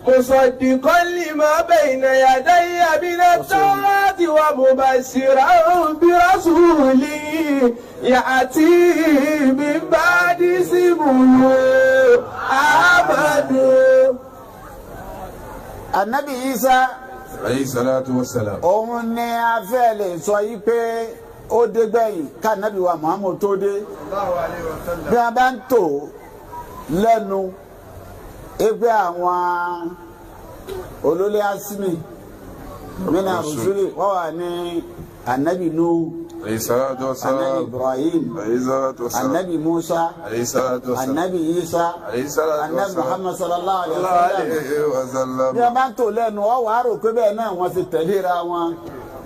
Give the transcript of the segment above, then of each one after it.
مصدقا لما بين يدي من التوراة ومبشرا برسول يأتي من بعد اسمه أحمد. Ànábì Isa alayhi salatu wassalam. Òun ni a fẹ́ lè sọ yí pé ó dé gbẹ̀yìn kánábì wa Muhammad tó dé. Bí a bá ń tò lẹ́nu ẹgbẹ́ àwọn olólè asimi mina rusuli wọ́n wà ní anabi Nuhu, alayhi salatu wassalam, anabi Ibrahim, alayhi salatu wassalam, anabi Musa, alayhi salatu wassalam, anabi Isa, alayhi salatu anabi wassalam, Muhammad sallallahu alayhi wa sallam. sallam. Bí a bá ń tò lẹ́nu ọ wàá rò pé bẹ́ẹ̀ náà wọ́n ti tẹ̀léra wọn.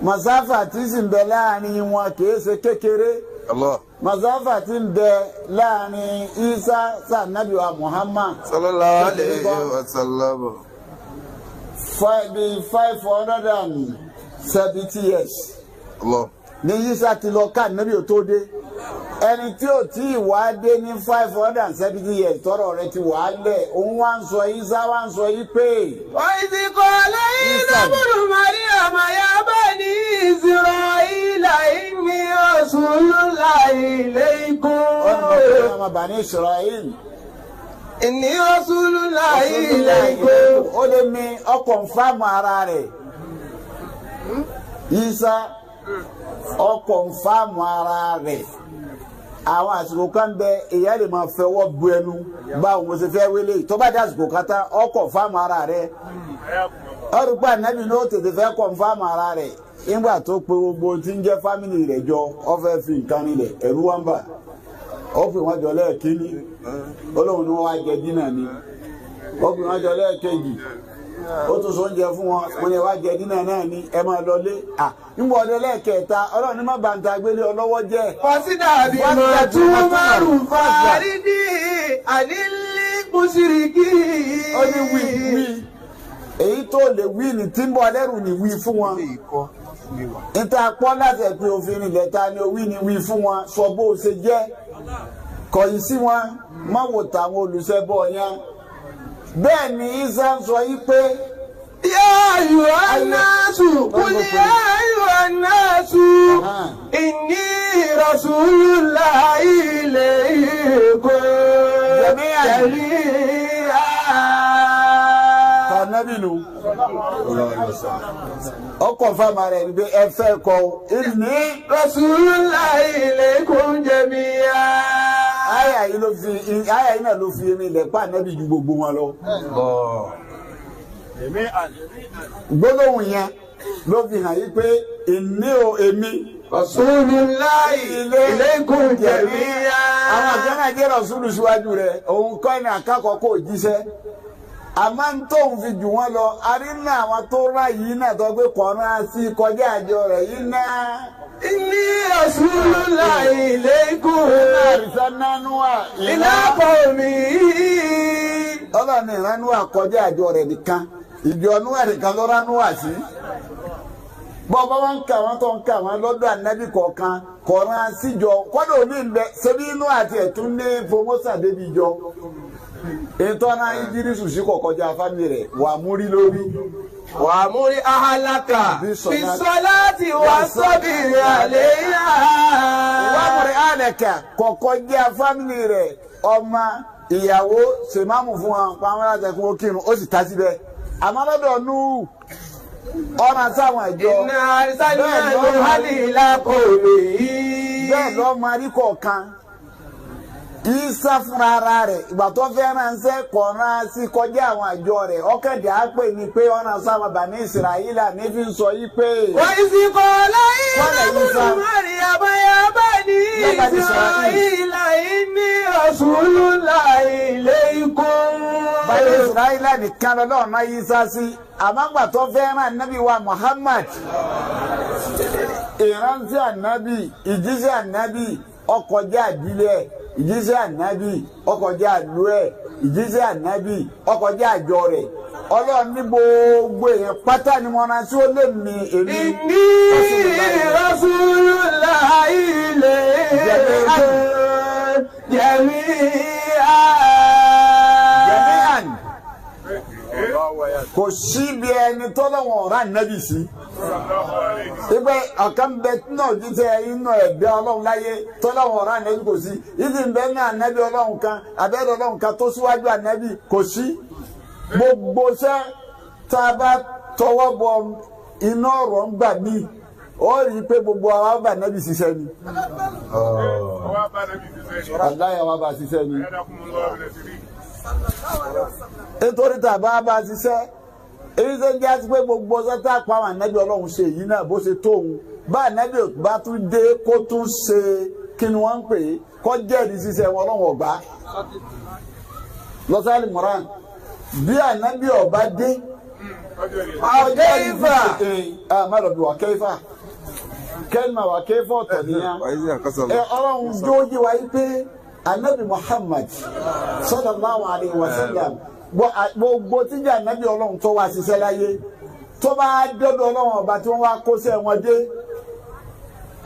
Masáfà tí sì ń bẹ láàrin wọn kìí ṣe kékeré. Allah. Masáfà tí ń bẹ láàrin Isa sànàbí wa Muhammad sallallahu alayhi wa sallam. 570 years. Allah. Ní Isa ti lọ ká nàbí ò tó dé. Ẹni tí ò tí ì wá dé ní 570 years tọrọ rẹ ti wà á lẹ̀, òun wá ń sọ Isa wá ń sọ yí pé. وإذ قال عيسى ابن مريم يا بني إسرائيل إني رسول الله إليكم. Ọmọ Bani Israel. إني رسول الله إليكم. Ó lè mi ọkọ̀ nfàmù ara rẹ̀. Isa ọkọ̀ nfàmù ara rẹ̀. Àwọn àsìkò kan bẹ ìyá lè máa fẹwọ́ bu ẹnu báwo mo ṣe fẹ́ wélé tó bá dé àsìkò kan tán ọkọ̀ nfàmù ara rẹ̀. Ọ̀rùpá nàbì ní ó tètè fẹ́ kọ̀ nfàmù ara rẹ̀. Nígbà tó pe gbogbo tí ń jẹ́ fámìlì rẹ̀ jọ ó fẹ́ fi nǹkan rinlẹ̀ ẹ̀rú wá ń bà. Ó fi wọ́n jọ lẹ́ẹ̀kínní, Olóhùn ni wọ́n wá jẹ dínà ni. Ó fi wọ́n jọ lẹ́ẹ̀kejì, ó tún sọ oúnjẹ fún wọn, wọ́n ní wá jẹ dínà náà ni ẹ máa lọ lé. Nígbà ọdẹ lẹ́ẹ̀kẹta, Ọlọ́run ní má bàǹtà gbélé ọlọ́wọ́ jẹ́. Fọ́sídà bí mà túmọ̀rù fàrídì ànílí mùsírìkì. Ó ní wí wí. Èyí tó lè wí ni tí ń bọ̀ lẹ́rù ni wí fún wọn. Níta pọ́ láti ẹ̀pẹ́ òfin ilẹ̀ ta ni wí ni wí fún wọn, sọ bó o ṣe jẹ́. Kọ̀yìn sí wọn, má wò tàwọn olùṣẹ́bọ̀ yẹn. Bẹ́ẹ̀ ni Isa ń sọ yí pé. Yā ayyuhan-nāsu, qul yā ayyuhan-nāsu, innī rasūlullāhi ilaykum Jami'an. jami'an. Tànàbí nu. Ọkọ̀ fáma rẹ̀ ni pé ẹ fẹ́ kọ inni Rasūlullāhi ilaykum jami'an. Àyà yìí ló fi àyà yìí náà ló fi irin ilẹ̀ pa ànábì ju gbogbo wọn lọ. Gbólóhùn yẹn ló fi hàn yí pé èmi ò èmi. Rasūlullāhi ilaykum jami'an. Àwọn àgbẹ̀ náà jẹ́ rọ̀súlù síwájú rẹ̀, òun kọ́ ẹni àkàkọ́ kò jíṣẹ́. Àmọ́ ń tóun fi jù wọ́n lọ, a rí ní àwọn tó rà yìí náà tó gbé kọ̀ọ̀rán sí kọjá àjọ rẹ̀ yìí náà. Inni rasūlullāhi ilaykum Àrísá Núhà ilā qawmihi. Ọlọ́run ìran Núhà kọjá àjọ rẹ̀ nìkan, ìjọ Núhà nìkan ló rán Núhà sí. Bọ́ọ̀bá wọn ń kà wọ́n tó ń kà wọ́n lọ́dọ̀ ànábì kọ̀ọ̀kan kọ̀ọ̀rán síjọ kọ́dọ̀ òní ń bẹ ṣebí Núhà àti ẹ̀tún ní promotion débi ìjọ. Ìtọ́nà Ìdírísù sí kọ̀ kọjá fámì rẹ̀ wà múrí lórí. Wa'mur ahlaka bis-salati was-sabri 'alayha. Wa'mur ahlaka kọ̀ kọjá fámìlì rẹ̀ ọmọ ìyàwó sèmáàmù fún wọn pàmò láti ẹkún ó kírun ó sì ta síbẹ̀. Àmọ́ lọ́dọ̀ Núhù ọ̀nà sáwọn ìjọ. Inna arsalna Nuhan ila qawmihi. Bẹ́ẹ̀ lọ́ máa rí kọ̀ọ̀kan. Isa fúnra ara rẹ̀ ìgbà tó fẹ́ ránṣẹ́ kọ̀ọ̀rán sí kọjá àwọn àjọ rẹ̀ ọ̀kẹ́dẹ̀ á pè ní pé ọ̀nà sáwọn Bani Israila ní fi ń sọ yí pé. Wa iz qala Isa ibnu Maryama ya bani Israila inni rasulullahi ilaykum. Bani Israila nìkan lọ́lọ́run náà Isa sí, àmọ́ ìgbà tó fẹ́ rán Nábì wa Muhammad ìrántí ànábì ìjíṣẹ́ ànábì ọkọjá àdílé ìjíṣẹ́ ànábì ọkọjá àlú ẹ̀ ìjíṣẹ́ ànábì ọkọjá àjọ rẹ̀ Ọlọ́run ní gbogbo èèyàn pátá ni mo rán sí ó lè mi èmi. Inni rasulullahi ilaykum jami'an. Jami'an. Kò síbi ẹni tọ́lọ́wọ̀n ọ̀rá nẹ́bì sí. Ibẹ̀ ọ̀kan bẹ náà jíjẹ inú ẹ̀dá ọlọ́run láyé tọ́lọ́wọ̀n ọ̀rá nẹ́bì kò sí. Ìdí ń bẹ ní ànẹ́bì ọlọ́run kan àbẹ́rẹ́ ọlọ́run kan tó síwájú ànẹ́bì kò sí. Gbogbo iṣẹ́ tá a bá tọwọ́ bọ iná ọ̀rọ̀ ń gbà mí, ó rí i pé gbogbo àwa bá nẹ́bì ṣiṣẹ́ ni. Aláya wa bá ṣiṣẹ́ ni. Nítorí tá a bá bá ṣiṣẹ́, èyí tó ń jẹ́ pé gbogbo ọjọ́ tá a pa àwọn ànábì ọlọ́run ṣe èyí náà bó ṣe tó òun bá ànábì bá tún dé kó tún ṣe kí ni wọ́n ń pè é kó jẹ́rìí ṣiṣẹ́ wọn ọlọ́run ọ̀gbá lọ́sàálì moran bí ànábì ọba dé. Kẹ́fà. Má lọ bí wà kẹ́fà kẹ́lìmà wà kẹ́fà ọ̀tọ̀ nìyẹn. Ọlọ́run jó yé wa yí pé ànábì Muhammad sallallahu alaihi wasallam gbogbo tíjà ànábì ọlọ́run tó wá ṣiṣẹ́ láyé tó bá dọ́dọ̀ ọlọ́run ọba tí wọ́n wá kóṣẹ́ wọn dé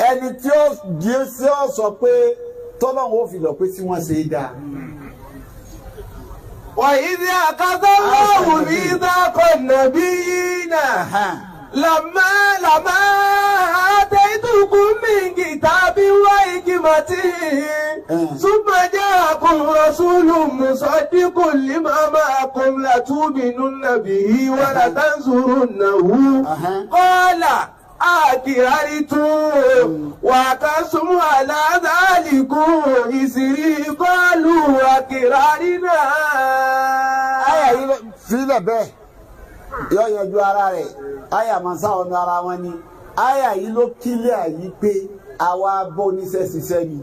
ẹni tí ó di sí ọ sọ pé tọ́lọ́run ó fi lọ pé tí wọ́n ṣe é dáa. وإذ أخذ الله ميثاق النبيين لما آتيتكم من كتاب وحكمة ثم جاءكم رسول مصدق لما معكم لتؤمنن به ولتنصرنه قال أقررتم وأقسم على ذلكم إصري قالوا أقررنا. Àyà yìí sílẹ̀ bẹ́ẹ̀ yọ yanjú ara rẹ̀ àyà máa sá ọ̀nà ara wọn ni àyà yìí ló kílẹ̀ àyí pé àwa bó oníṣẹ́ ṣiṣẹ́ ni.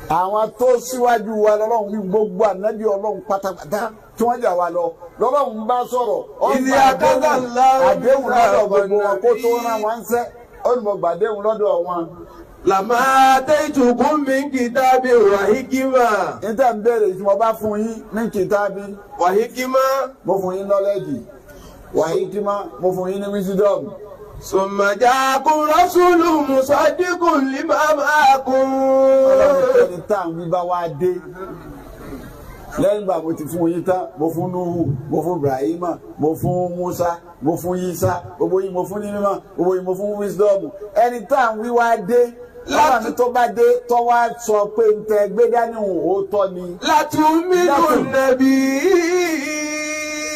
Àwọn tó síwájú wa lọ́lọ́run wí gbogbo ànábì ọlọ́run pátápátá tí wọ́n jà wá lọ lọ́lọ́run bá sọ̀rọ̀ ọgbà àdéhùn lọ́dọ̀ gbogbo wọn kó tó rán wọn ṣẹ́ olùmọ̀gbà àdéhùn lọ́dọ̀ wọn. Làmá ataytukum min kitabi wa hikima. Níta ń béèrè tí mo bá fún yín ní kitabi. Wa hikima. Mo fún yín nọ́lẹ́jì. Wa hikima mo fún yín ní wisdom. Summa ja'akum rasulun musaddiqun lima ma'akum. Ọlọ́run ẹni tá à ń wí bá wá dé. Lẹ́yìn ìgbà mo ti fún yín tán, mo fún Nuhu, mo fún Ibrahima, mo fún Musa, mo fún Isa, gbogbo yín mo fún ní mímọ́, gbogbo yín mo fún wisdom. Ẹni tá à ń wí wá dé. Lọ́wọ́ mi tó bá dé tó wá sọ pé n tẹ gbé dání òun ó tọ́ ni. Latu'minunna bihi.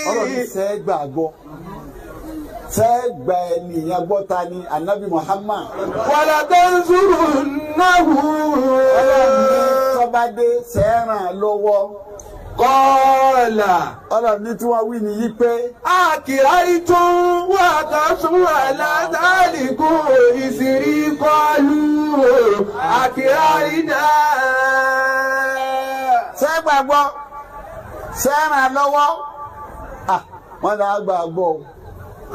Ọlọ́run ṣe é gbàgbọ́. Ṣé gba ẹni ìyẹn gbọ́ ta ni Anabi Muhammad. Wala tansurunnahu. Ọlọ́run ní tó bá dé ṣe é ràn lọ́wọ́. Kọ́ọ̀là. Ọlọ́run ní tí wọ́n wí ni yí pé. Akiraritum wa aqamtum ala dhalikum isri qalu akirarina. Ṣé gbàgbọ́? Ṣé ràn lọ́wọ́? Wọ́n náà gbàgbọ́.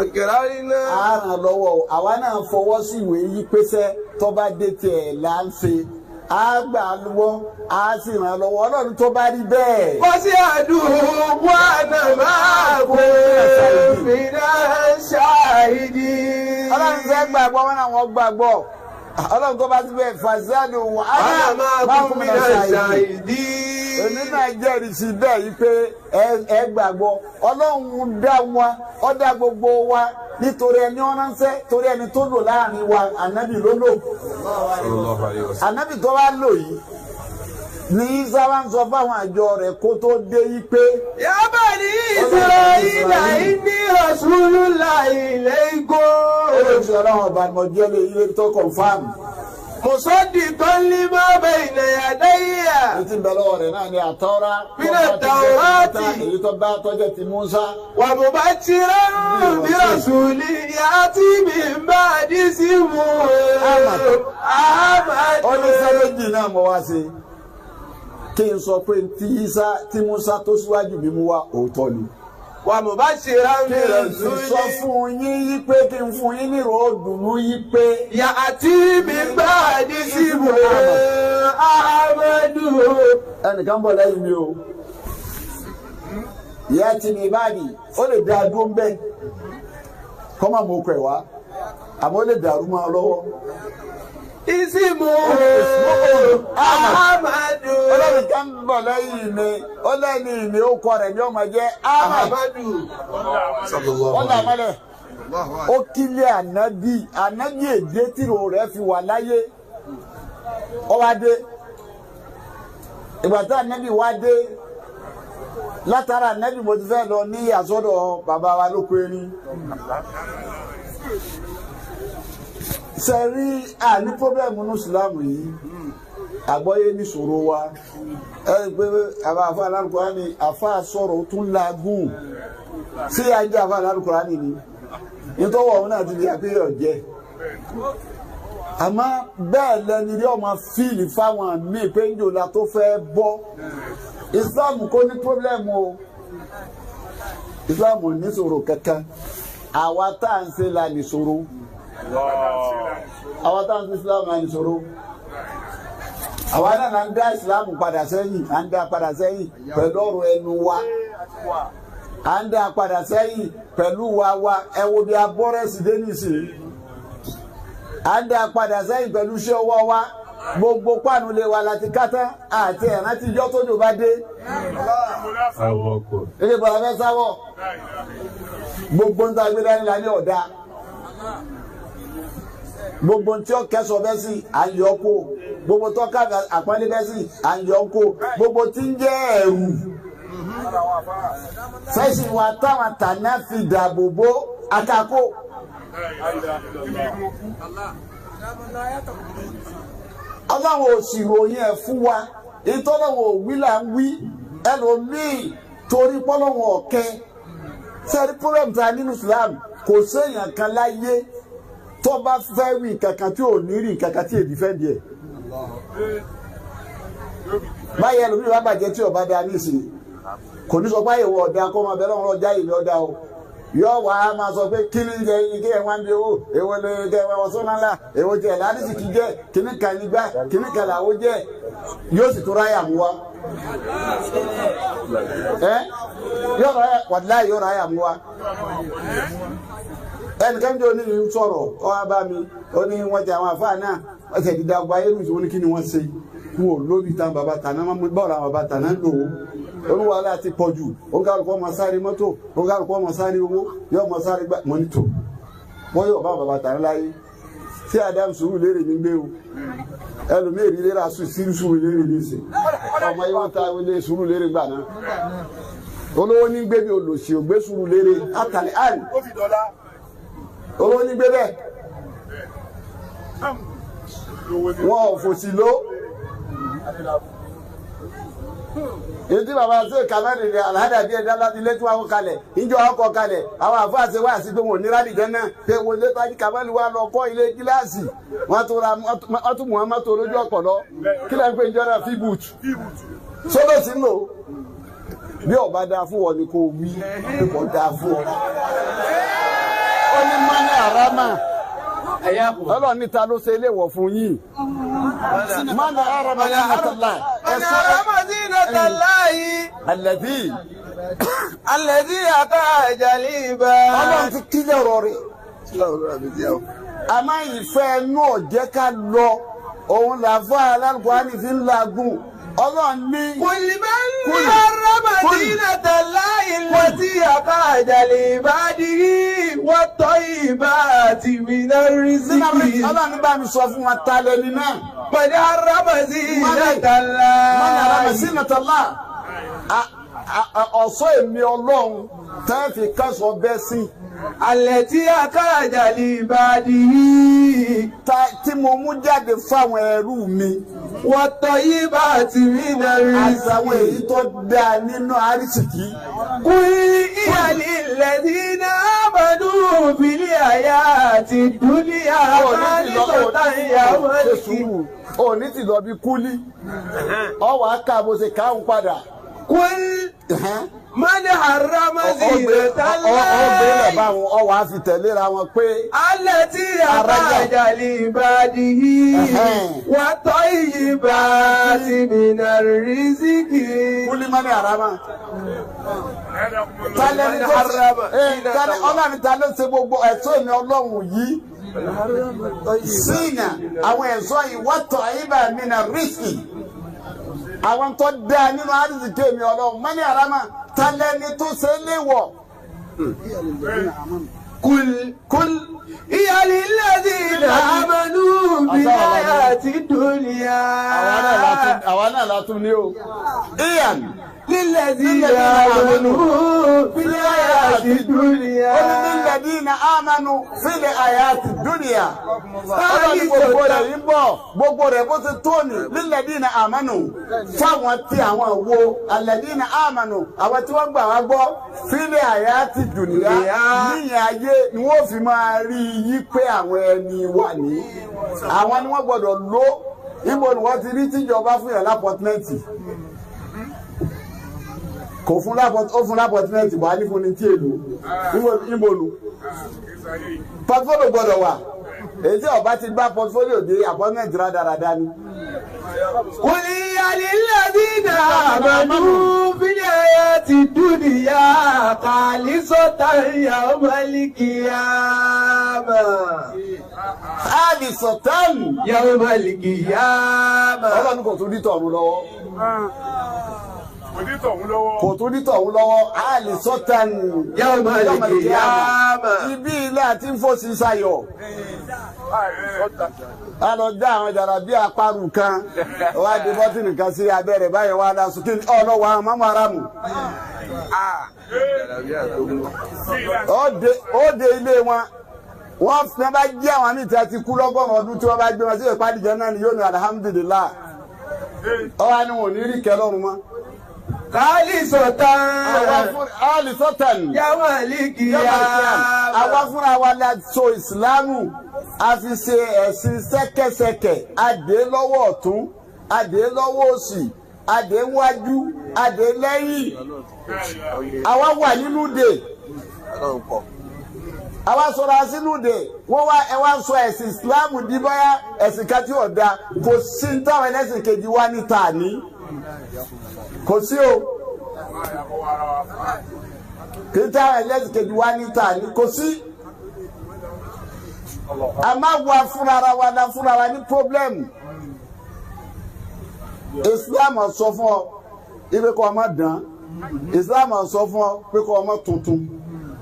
Akirarina. A ràn lọ́wọ́ o. Àwa náà fọwọ́ sí ìwé yí pé sẹ́ tó bá dé tiẹ̀ là ń ṣe. A gbà lọ́wọ́ a sì ràn lọ́wọ́ ọlọ́run tó bá rí bẹ́ẹ̀. Kò sí àdúgbò àná máa kó mi náà ṣáàìdì. Ọlọ́run fẹ́ gbàgbọ́ wọn náà wọ́n gbàgbọ́. Ọlọ́run tó bá ti bẹ́ẹ̀ fàṣádù wọn á máa kó mi náà ṣáàìdì. Èmi náà jẹ́rìí sí bẹ́ẹ̀ yìí pé ẹ gbàgbọ́. Ọlọ́run dá wọn, ó dá gbogbo wa nítorí ẹni ọ̀ránṣẹ́ torí ẹni tó lò láàrin wa ànábì ló lò. Ànábì tó wá lò yìí ní Isa wá ń sọ fáwọn àjọ rẹ̀ kó tó dé yí pé. Ya bani Israila inni rasulullahi ilaykum. Olóòtú ọlọ́run ọba ni mo jẹ́ lé ilé tó kọ̀nfàmù. Musaddiqan lima bayna yadayya. Èyí tí ń bẹ lọ́wọ́ rẹ̀ náà ni àtọ́rá. Mina tawrati. Èyí tó bá tọ́jọ́ ti Musa. Wa mubashiran bi rasulin ya'ti min ba'di ismuhu Ahmad. Ó ní sẹ́lẹ̀jì náà mo wá sí. Kí n sọ pé tí Isa tí Musa tó síwájú mi mú wá òótọ́ ni. Wa mubashiran bi rasulin. Sọ fún yín yí pé kí n fún yín nírò òdùnnú yí pé. Ya'ti min ba'di ismuhu Ahmad. Ẹnìkan bọ̀ lẹ́yìn mi o. Ìyá ti ní ìbáàdì, ó lè dá dúró ń bẹ́. Kọ́ máa mú okọ̀ ẹ̀ wá, àmọ́ ó lè dàrú mọ́ ọ lọ́wọ́. Isimu Ahmadu. Ọlọ́run ká Ẹnìkan ń bọ̀ lẹ́yìn mi, ó lẹ́yìn mi ó kọ rẹ̀ ní ọmọ jẹ́ Ahmadu. Ó là mọ́lẹ̀. Ó kílẹ̀ ànábì, ànábì èdè tìrò rẹ̀ fi wà láyé. Ó wá dé. Ìgbà tí ànábì wá dé, látara ànábì mo ti fẹ́ lọ ní àsọdọ̀ bàbá wa lóko erin. Sẹ́rí àní pọ́blẹ́mù ní ìsìlámù yìí, àgbọ́yé níṣòro wa. Ẹ rí i pé àbá àfa Al-Kùránì àfa sọ̀rọ̀ ó tún lagùn. Sí ajé àfa Al-Kùránì ni nítorí òun náà ti di àpéyọ̀ jẹ́. Àmọ́ bẹ́ẹ̀ lẹni rí ọmọ fíìlì fáwọn míì pé ń jòlá tó fẹ́ bọ́. Ìsìlámù kò ní pọ́blẹ́mù o. Ìsìlámù ò níṣòro kankan. Àwa tá à ń ṣe la nìṣòro. Àwa tá à ń ṣe Ìsìlámù la nìṣòro. Àwa náà là ń dá Ìsìlámù padà sẹ́yìn, à ń dá padà sẹ́yìn pẹ̀lú ọ̀rọ̀ ẹnu wa. À ń dá padà sẹ́yìn pẹ̀lú wa. Ẹ wo bí abọ́rẹ́sì dé nísìnyí. À ń dá padà sẹ́yìn pẹ̀lú iṣẹ́ ọwọ́ wa. Gbogbo páànù lè wa láti kátá àti ẹ̀rántí ijọ́ tó jò bá dé. Ilé bọ̀dá fẹ́ sáwọ̀. Gbogbo ń ta gbé dání la ní ọ̀dà. Gbogbo tí ó kẹsọ̀ bẹ́ sí à ń yọ kó. Gbogbo tó ká àpọ́nlé bẹ́ sí à ń yọ kó. Gbogbo tí ń jẹ́ ẹ̀rù. Fẹ́sìn wa táwọn tàná fi dàbò bó akako. Ọlọ́run ò sì ròyìn ẹ̀ fún wa. Ìtọ́lọ́run ò wí là ń wí. Ẹlòmíì torí pọ́lọ́run ọ̀kẹ́. Sẹ́rí pọ́lọ́run ta nínú Islam kò séèyàn kan láyé tó bá fẹ́ wí kankan tí ò ní rí kankan tí èdè fẹ́ díẹ̀. Báyìí ẹlòmíì bá bàjẹ́ tí ọba da ní ìsìn. Kò ní sọ pé àyẹ̀wò ọ̀dà kó máa bẹ lọ́wọ́ ọjà ìlú ọ̀dà o. Yọ wà á máa sọ pé kí ni jẹ ike ẹ̀ wá ń bí owó, èwo lè jẹ ẹ̀wọ̀n sọ́nà ńlá, èwo jẹ ládìsí kì í jẹ, kíní kan nígbà, kíní kan làwọ̀ jẹ, yóò sì tó ráyà mú wa. Ẹ yóò ráyà wàláhì yóò ráyà mú wa. Ẹnìkan jẹ́ oní sọ̀rọ̀ ọ wá bá mi, ó ní wọ́n jẹ àwọn àfáà náà, wọ́n ṣe dídá gba ayélujára wọn ní kí ni wọ́n ṣe. N ò lóbi tán bàbá tàná, báwo làwọn bàbá tàná ń lò ó? Olúwa ti pọ̀ jù, ó ń kálukú ọmọ sáré mọ́tò, ó ń kálukú ọmọ sáré owó, yóò mọ sáré gbá mọ́nítò. Wọ́n yóò bá bàbá tàná láyé. Tí Adam sùúrù lérè ní gbé o. Ẹlòmíì rí lérà sùn sí sùúrù lérè ní ìsìn. Ọmọ yìí wọ́n ta ilé sùúrù lérè gbà náà. Olówó ní gbé bí olòṣì ò gbé sùúrù lérè. Àtàlẹ́ àlè. Olówó ní gbé bẹ́ẹ̀. Wọ́n ò fòsì ló. Èyí tí bàbá ṣe kàmẹ́rì rẹ̀ aládàbí ẹ̀dá láti ilé tí wọ́n kalẹ̀ ìjọ ọkọ̀ kalẹ̀ àwọn àfáà ṣe wá sí pé wọn ò ní rádìjẹ́ náà pé wọn lé bájí kàmẹ́rì wa lọ kọ́ ilé gíláàsì wọ́n tún mú wọn mọ́tò lójú ọ̀pọ̀ lọ kí lẹ́yìn pé ìjọba fi bùtù sódò sí lò bí ọba dáa fún wọn ni kò wí pé kò dáa fún ọ. Ó ní mọ́ní àrámà Ọlọ́run níta ló ṣe ilé ìwọ̀ fún yín. Mọ́ní àrámà ní àtàlà. Àlẹ́bí. Àlẹ́bí àtàjàlíbà. Ọlọ́run ti kílẹ̀ ọ̀rọ̀ rẹ̀. Àmọ́ ìfẹ́ inú ọ̀jẹ́ ká lọ, òun làfọ́ Al-Kùránì fi ń lagùn. Ọlọ́run ní. Kul man harrama zinata Allahi allati akhraja li-ibadihi wat-tayyibati mina rizqi. Ọlọ́run bá mi sọ fún wa ta lẹni náà. Man harrama zinata Allahi. Man harrama zinata Allah. Ọ̀ṣọ́ èmi Ọlọ́run tẹ́ fi kẹ́sọ̀ bẹ́ sí. Allati akhraja li-ibadihi. Tí mo mú jáde fáwọn ẹrú mi. Wat-tayyibati mina rizqi. Àtàwọn èyí tó dáa nínú àrísìkí. Qul hiya lilladhina amanu fil hayati dunya khalisatan yawmal qiyamah. Ó ní ti lọ bí kúlí. Ọ wàá ká bó ṣe káwọn padà. Qul man harrama zinata Allahi. Ọgbẹ́lẹ̀ báwọn ọ wàá fi tẹ̀léra wọn pé. Allati akhraja li-ibadihi wat-tayyibati mina rizqi. Kúlí mọ́ni àràmà. Ọlọ́run ta ló ṣe gbogbo ẹ̀tọ́ mi Ọlọ́run yìí. Sínà àwọn ẹ̀ṣọ́ yìí wat-tayyibati mina rizqi. Àwọn tó dáa nínú àrísìkí mi Ọlọ́run mani arama talẹ́ni tó ṣe é léwọ̀. Kul kul iya lilladhina amanu bil hayati dunya. Àwa náà la tún ní o. Iyan lilladhina amanu fil hayati dunya. Ó ní lilladhina amanu fil hayati dunya. Ọlọ́ni gbogbo rẹ̀ ń bọ̀ gbogbo rẹ̀ bó ti tó ní lilladhina amanu fáwọn tí àwọn wo alladhina amanu àwọn tí wọ́n gbà wá gbọ́ fil hayati dunya níyìn ayé ni wọ́n fi máa rí yí pé àwọn ẹni wà ní. Àwọn ni wọ́n gbọ́dọ̀ lò ibo ni wọ́n ti rí tíjọba fún yàn lápọ̀tínẹ́ǹtì. Kò fún lápọ̀tínẹ́ǹtì wà ní fún ní tí èlò níbo nu. Pọtifólò gbọ́dọ̀ wà. Èyí tí ọba ti gbá pọtifólò dé apọ́tínẹ́ǹtì rádaràda ni. Qul ya lilladhina amanu fil hayati dunya khalisatan yawmal qiyamah. Khalisatan yawmal qiyamah. Ọlọ́run kò tún dítọ̀ ọ̀run lọ́wọ́. Kò tún dítọ̀ ọ̀hún lọ́wọ́. Khalisatan yawmal qiyamah. Ibi ilé àti ń fòsì sayọ̀. A lọ dá àwọn jàrá bí apárù kan wá di bọ́tìnì kan sí abẹ́rẹ́ báyìí wá dá sókè ọlọ́wọ́ àwọn mọ́mọ́ aráàmù. Ó de ilé wọn wọ́n fi bá jí àwọn àmì tí a ti kú lọ́gọ́rùn ọdún tí wọ́n bá gbé wọn sí ìpàdé jẹ́ náà ni yóò ní alhamdulillah. Ọwọ́ ni wọn ò ní rí kẹlọ́run mọ́. Khalisatan yawmal qiyamah. Àwa fúnra wa la so ìsìlámù a fi ṣe ẹ̀sìn ṣẹ́kẹ́ṣẹkẹ̀ adé lọ́wọ́ ọ̀tún adé lọ́wọ́ òsì adé wájú adé lẹ́yìn. Àwa wà nínú dè. Àwa sọ̀rọ̀ sínú dè wọ́n wá ẹ wá sọ ẹ̀sìn ìsìlámù di bóyá ẹ̀sìn kan tí ò da kò sí táwọn ẹlẹ́sìn kejì wá níta ní. Kò sí o. Kì í táwọn ẹlẹ́sìn kejì wá níta ní kò sí. A máa wà fúnra wa la fúnra wa ní pọ́blẹ́mù. Islam sọ fún ọ ibi kọ́ ọmọ dán. Islam sọ fún ọ pé kọ́ ọmọ tuntun.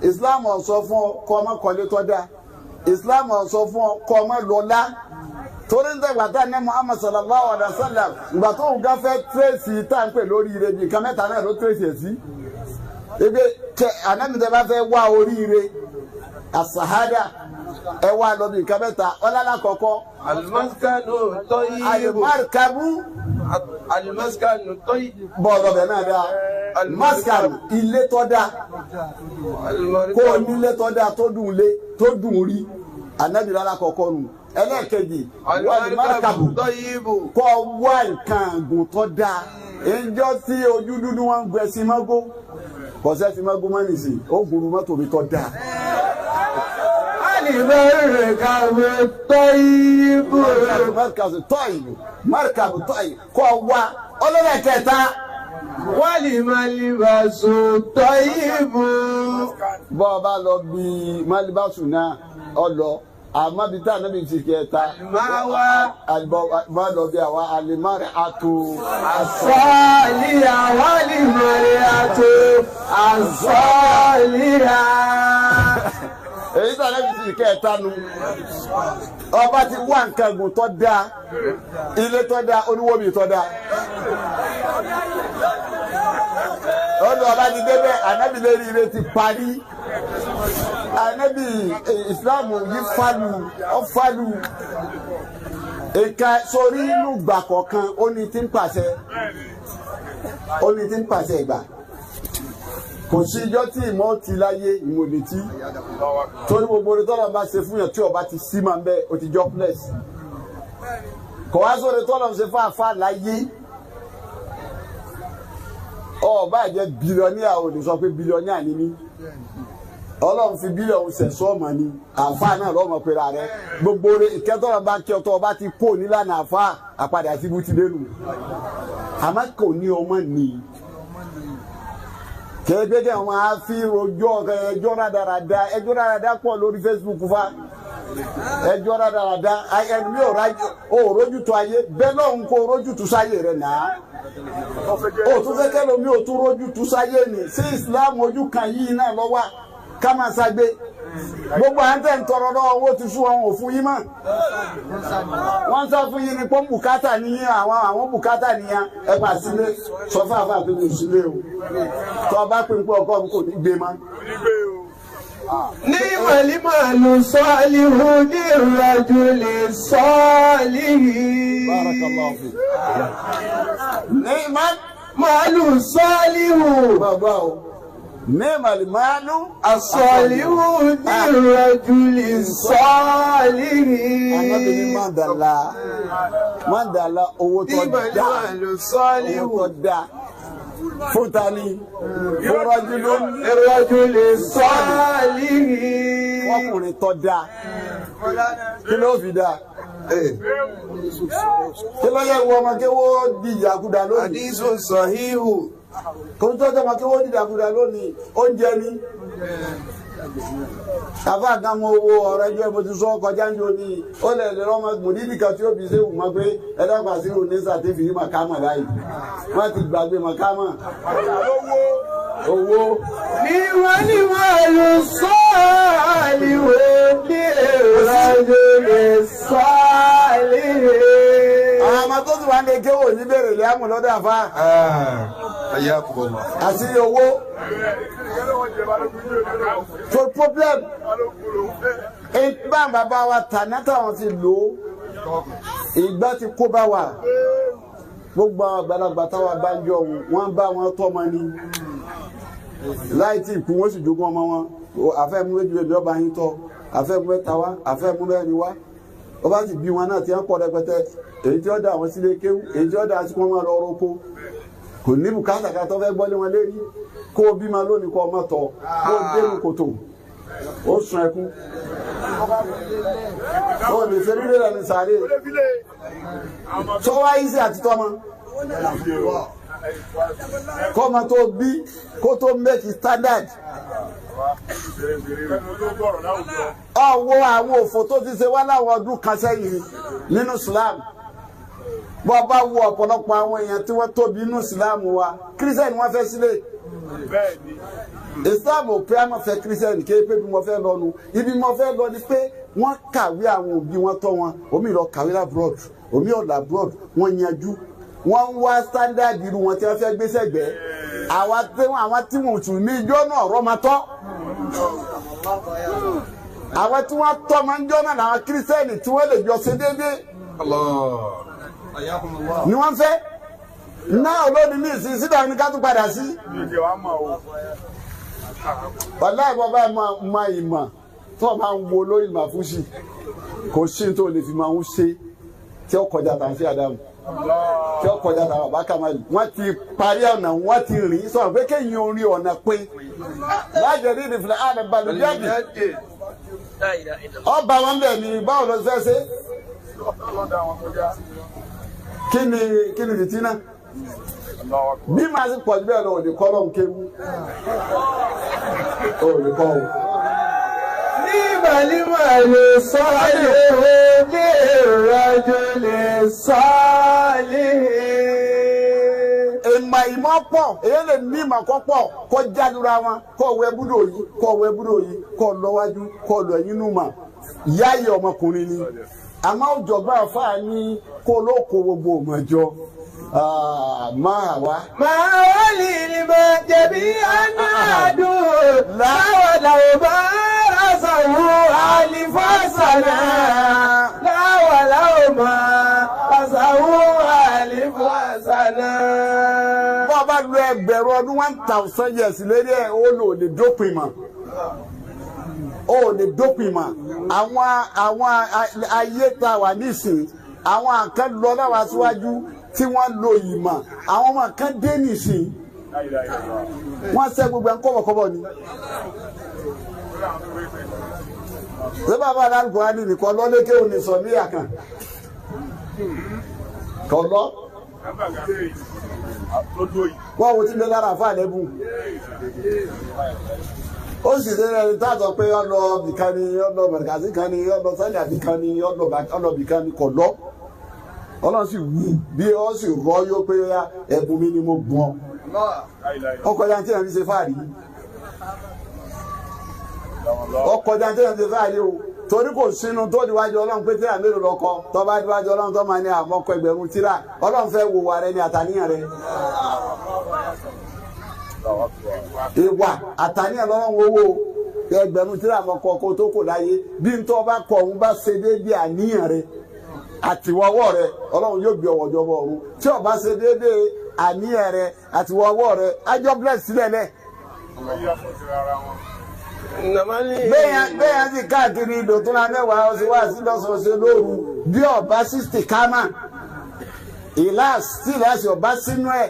Islam sọ fún ọ kọ́ ọmọ kọ́lé tọ́ da. Islam sọ fún ọ kọ́ ọmọ lọ́lá. Torí nígbà tá ní Muhammad sallallahu alayhi wa sallam ìgbà tó ń gáfẹ́ tírèsì tá à ń pè lórí ire bí nǹkan mẹ́ta náà ló tírèsì ẹ̀ sí. Ibi tẹ ànámìtẹ́ bá fẹ́ wá oríire àsàhádà ẹ wá lọ bí nǹkan mẹ́ta ọlọ́lá kọ̀ọ̀kọ́. Alimaskanu tọ́yìnbó. Alimarikabu. Alimaskanu tọ́yìnbó. Bọ́ọ̀lù ọbẹ̀ náà dáa. Maskanu ilé tọ́ da. Kó o nílé tọ́ da tó dùn lé tó dùn rí. Ànábì lọ́la kọ̀ọ̀kọ́ nù. Ẹlẹ́ẹ̀kejì alimarikabu kọ́ wá nǹkan àgùn tọ́ da. Ìjọ tí ojú dúdú wọn gbẹ sí mọ́gó. Kọ̀sẹ́ sí mọ́gó mọ́ nìsín. Ó gbúrú mọ́tò mi tọ́ da. Markabu tọ́yìnbó. Markabu tọ́yìnbó. Markabu tọ́yìnbó. Kọ́ wa ọlọ́dẹ kẹta. Wali malibasu tọ́yìnbó. Bọ́ ọ bá lọ bí malibasu náà ọ lọ àmọ́ bí tá ànábì ti kẹta. Máa wá. Má lọ bí àwa alimari ato. Asọ́ọ̀lìyà wali mari ato. Asọ́ọ̀lìyà. Èyí tó ànábì ti kẹta nu. Ọba ti wá nǹkan gùn tó dáa ilé tó dáa oníwóbi tó dáa. Ọdún ọba ti débẹ̀ ànábì lérí ire ti parí. Ànábì ìsìláàmù yìí fálù ọ̀fálù. Ìka sórí inú gbà kọ̀ọ̀kan ó ní ti ń pàṣẹ. Ó ní ti ń pàṣẹ ìgbà. Kò sí ijọ́ tí ìmọ̀ ti láyé ìmọ̀ lè tí. Torí gbogbo orí tọ́lọ̀ bá ṣe fún yàn tí ọba ti sí máa ń bẹ́ o ti jọ plus. Kò wá sórí tọ́lọ̀ ṣe fún àfa láyé. Ọba jẹ́ bílíọ̀nìà ò lè sọ pé bílíọ̀nìà ni mí. Ọlọ́run fi bílíọ̀nù sẹ̀sọ́ ọmọ ni àfa náà lọ́mọ pera rẹ. Gbogbo orí ìkẹ́tọ́lọ̀ bá kí ọtọ́ ọba ti kó nílànà àfa àpadà síbú ti dénú. Àmọ́ kò ní ọmọ nìyí. Kẹ́gbẹ́kẹ́ wọn á fi rojọ́ ẹjọ́ rádaràda ẹjọ́ rádaràda pọ̀ lórí Facebook fa ẹjọ́ rádaràda ẹnu mi ò rójútu ayé bẹ́ẹ̀ náà ń kó rójútu sáyé rẹ̀ náà. Ó tún fẹ́ kẹ́lò mi ò tún rójú tú sáyé ni. Sí Islam ojú kan yìí náà lọ́wọ́ ká máa ṣagbe. Gbogbo à ń tẹ̀ ń tọrọ lọ́wọ́ owó ti sún ọ̀hún òfun yín mọ́. Wọ́n sọ fún yín ni pé bùkátà nìyẹn àwọn bùkátà nìyẹn ẹ gbà sílé sọ fún àfáà pé mi ò sílé o. Tọ́ ọ bá pè ń pé ọkọ mi kò ní gbé mọ́. Ní màlímàlù sọ́ọ̀lìhù ní ìrọ̀jùlẹ̀ sọ́ọ̀lìhì. Barakallahu fi. Ní màlù sọ́ọ̀lìhù. Bàbá o. Ní màlímàlù. Àsọ̀lìhù ní ìrọ̀jùlẹ̀ sọ́ọ̀lìhì. Anábìíní máa dàlá owó tó dá. Owó tó dá. Fún ta ni? Fún rọ́júlú. Ìrọ̀jùlẹ̀ sọ́ọ̀lìhì. Fọkùnrin tó dáa. Kí ló fi dáa? Kí ló yẹ wọ ọmọ kí wọ́n di ìyàkúdà lónìí? Hadisun sahihu. Kò tó tọ́ ọmọ kí wọ́n di ìyàkúdà lónìí, oúnjẹ ni. Àfa kan mọ owó ọ̀rọ̀ ẹjọ́ mo ti sọ kọjá ń jò ní ó lè lè rọ́mọ mòdìdí kan tí ó fi ṣéwù mọ́ pé ẹ̀dá sí òní sàtẹ́fì yìí màkámà báyìí. Wọ́n ti gbàgbé màkámà. Owó. Ní màlímàlù sọ́ọ̀lìhù ní ìrọ̀jùlẹ̀ sọ́ọ̀lìhì. Àwọn ọmọ tó ti wà ní kéwò ní bèrè lẹ́mù lọ́dọ̀ àfa. Àti owó. For problem. Ìgbà bàbá wa tàná táwọn ti lò ó. Ìgbà ti kó bá wa. Gbogbo àwọn àgbàlagbà táwa bá ń jọ wọn bá wọn tọ́mọ ni. Láì tí ìkú wọn sì jogún ọmọ wọn. Àfẹ́mú méjì bèbí ọba yín tọ́. Àfẹ́mú mẹ́ta wá. Àfẹ́mú mẹ́rin wá. Ó bá sì bí wọn náà ti ń pọ̀ rẹpẹtẹ. Èyí tí ó dà wọn sílé kéwú. Èyí tí ó dà sí kí wọ́n máa lọ roko. Kò ní bùkátà ká tó fẹ́ gbọ́lé wọn lérí. Kó o bímọ lónìí kó o má tọ̀. Kó o dénú kòtò. Ó sun ẹkún. Ó lè ṣe rírẹ̀ lẹ́nu sáré. Tó wá yí sí àti tọ́mọ. Kọ́mọ tó bí kó tó make standard. Ọwọ́ àwọn òfò tó ti ṣe wá láwọn ọdún kan sẹ́yìn nínú Islam. Bọ́ bá wo ọ̀pọ̀lọpọ̀ àwọn èèyàn tí wọ́n tóbi nínú Islam wa, Kírísítẹ́nì wọ́n fẹ́ sílé. Islam ò pé a máa fẹ́ Kírísítẹ́nì kí pé bí mo fẹ́ lọ nu. Ibi mo fẹ́ lọ ni pé wọ́n kàwé àwọn òbí wọn tọ́ wọn. Omi lọ kàwé labroad, omi ọ̀là abroad, wọ́n yanjú. Wọ́n ń wá standard irú wọn tí wọ́n fẹ́ gbé sẹ́gbẹ̀ẹ́. Àwọn tí wọn tún ní ijó náà ọ̀rọ̀ máa tọ́. Àwọn tí wọ́n tọ́ máa ń jọ́ náà làwọn Kírísítẹ́nì tí wọ́n lè jọ ṣe déédéé. Ni wọ́n fẹ́. Náà olóòdì ní ìsìn síbẹ̀ ní ká tún padà sí. Wàláhì ìbọn báyìí máa ìmọ̀ tó o máa ń wo lórí ìmọ̀ fún sí. Kò sí tó lè fi máa ń ṣe tí ó kọjá tàn sí Ádámù. Tí ó kọjá tàn bàbá Kamali. Wọ́n ti parí ọ̀nà wọ́n ti rìn sọ̀rọ̀ pé kéèyàn orin ọ̀nà pé. Lájẹ̀rí ìdìfìlẹ̀ àlẹ́ balùwẹ̀ jáde. Ọba wọn bẹ̀ ni báwo ló fẹ́ ṣe? Kí ni fìtínà? Bí màá sì pọ̀ jù bẹ́ẹ̀ lọ, òní kọ́ lọ́hùn kéwú. Òní kọ́ o. Ní màlímàlù sọ́ọ̀lìhù ní ìrọ̀jùlẹ̀ sọ́ọ̀lìhì. Ìmọ̀ ìmọ̀ pọ̀, èyí lè ní ìmọ̀ kọ́ pọ̀, kọ́ jádura wọn, kọ́ wẹ búdò yìí, kọ́ wẹ búdò yìí, kọ́ lọ́wájú, kọ́ lọ ẹ̀yìn nù mà. Yáyẹ ọmọkùnrin ni. Àmọ́ òjọ̀gbọ́n àfáà ní kó ló kó gbogbo òmọ̀jọ. Máa wá. Máa wá lè máa jẹ̀bi anáàdùn láwọn làwọn bá rásàwò àlìfásànà. Láwọn làwọn máa rásàwò àlìfásànà. Bọ́ ọ bá lo ẹgbẹ̀rún ọdún 1,000 years lérí ẹ̀ ó lò lè dópin mọ́. Ó lè dópin mọ́. Àwọn ayé tá a wà nísìnyí, àwọn kan lọ láwa síwájú tí wọ́n lo ìmọ̀, àwọn ọmọ kan dé nísìnyí. Wọ́n ṣe gbogbo ẹ̀ ń kọ́bọ̀kọ́bọ̀ ni. Ṣé bàbá alárùkọ á ní nìkan lọ́lékè òní sọ ní àkàn? Kọ̀ lọ. Wọ́n wo ti lé lára àfa àlẹ́bùn. Ó sì ṣe ẹni tá a sọ pé ọlọ bìkan ni ọlọ mọ̀rìkàsí kan ni ọlọ sálẹ̀ àbíkan ni ọlọ bìkan ni kọ̀ lọ. Ọlọ́run sì wù bí ọ sì rọ yóò pé ẹ̀bùn mi ni mo gbọ́n ọkọ̀ ya tí yẹn fi ṣe fáàrí ọkọ̀ ya tí yẹn fi ṣe fáàrí o torí kò sínú tó diwájú Ọlọ́run pé tíra mélòó lọkọ tó bá diwájú Ọlọ́run tó máa ní àmọ́kọ ẹgbẹ̀rún tíra Ọlọ́run fẹ́ wo wa rẹ ní àtàníyàn rẹ ìwà àtàníyàn lọ́rùn owó ẹgbẹ̀rún tíra àmọ́kọ kó tó kò láyé bí n tó bá kọ òun bá ṣe déédéé àníyàn rẹ àtiwọ́wọ́ rẹ Ọlọ́run yóò gbé ọwọ́ jọbọ ọ̀run tí ó bá ṣe déédéé àníyàn rẹ àtiwọ́wọ́ rẹ ájọ́ bless sílẹ̀ lẹ̀. Bẹ́ẹ̀ sì káàkiri ìdò tó ra mẹ́wàá ọ̀sẹ̀ wá sí lọ́sọ̀ọ̀sẹ̀ lóru bí ọba 60 kámà ìlàs tí ìlàsì ọba sínú ẹ̀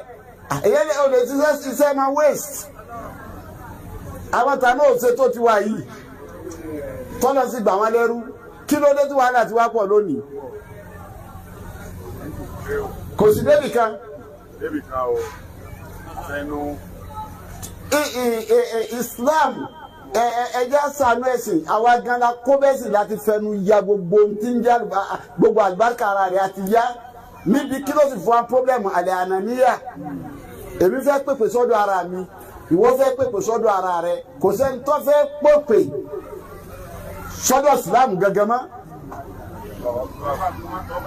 èyí ò lè ṣiṣẹ́ máa waste. Àwọn tàná òṣè tó ti wà yìí tọ́lọ́ sì gbà wọ́n lẹ́rú kí ló dé tí wàhálà ti wá pọ̀ lónìí? Kò sí débì kan. Islam ẹjẹ sànú ẹsìn àwa gan la kó bẹ́ẹ̀ sì láti fẹnu ya gbogbo tí ń jẹ́ gbogbo àlùbáríkà ara rẹ̀ àti ya níbi kí ló sì fún wa pọ́blẹ́mù àlẹ́ ànàníyà. Èmi fẹ́ pèpè sọ́dọ̀ ara mi, ìwọ fẹ́ pèpè sọ́dọ̀ ara rẹ, kò sẹ́ni tó fẹ́ pèpè sọ́dọ̀ Islam gangan mọ́.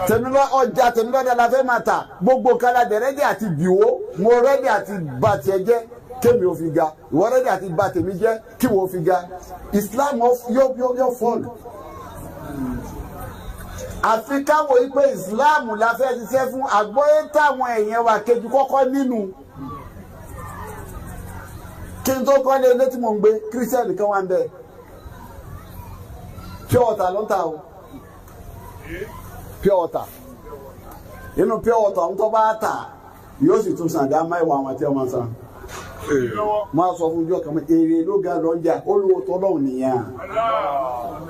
Tẹ̀mílọ́ ọjà tẹ̀mílọ́dẹ la fẹ́ máa ta gbogbo kala dẹ̀rẹ́dẹ̀ àti bìwó mo rẹ́dẹ̀ àti bàtìẹ̀ jẹ́ kémi ò fi ga, ìwọ rẹ́dẹ̀ àti bà tèmi jẹ́ kí wọ́n fi ga. Islam yóò fọ́ọ̀lù. Àfi káwọ́ yìí pé Islam la fẹ́ ṣiṣẹ́ fún àgbọ́yé táwọn èèyàn wa kejì kọ́kọ́ nínú. Kí n tó kọ́ lé ilé tí mò ń gbé, kírísítẹ́nì kan wà ń bẹ̀. Pure water ló ń ta o. Pure water. Inú pure water ń tọ́ bá tà yóò sì tún sàn dá máìwá àwọn àti ọmọ sàn. Máa sọ fún ojú ọkàn mi, èrè ló ga lọ́jà, olówó tọ́lọ́hùn nìyẹn.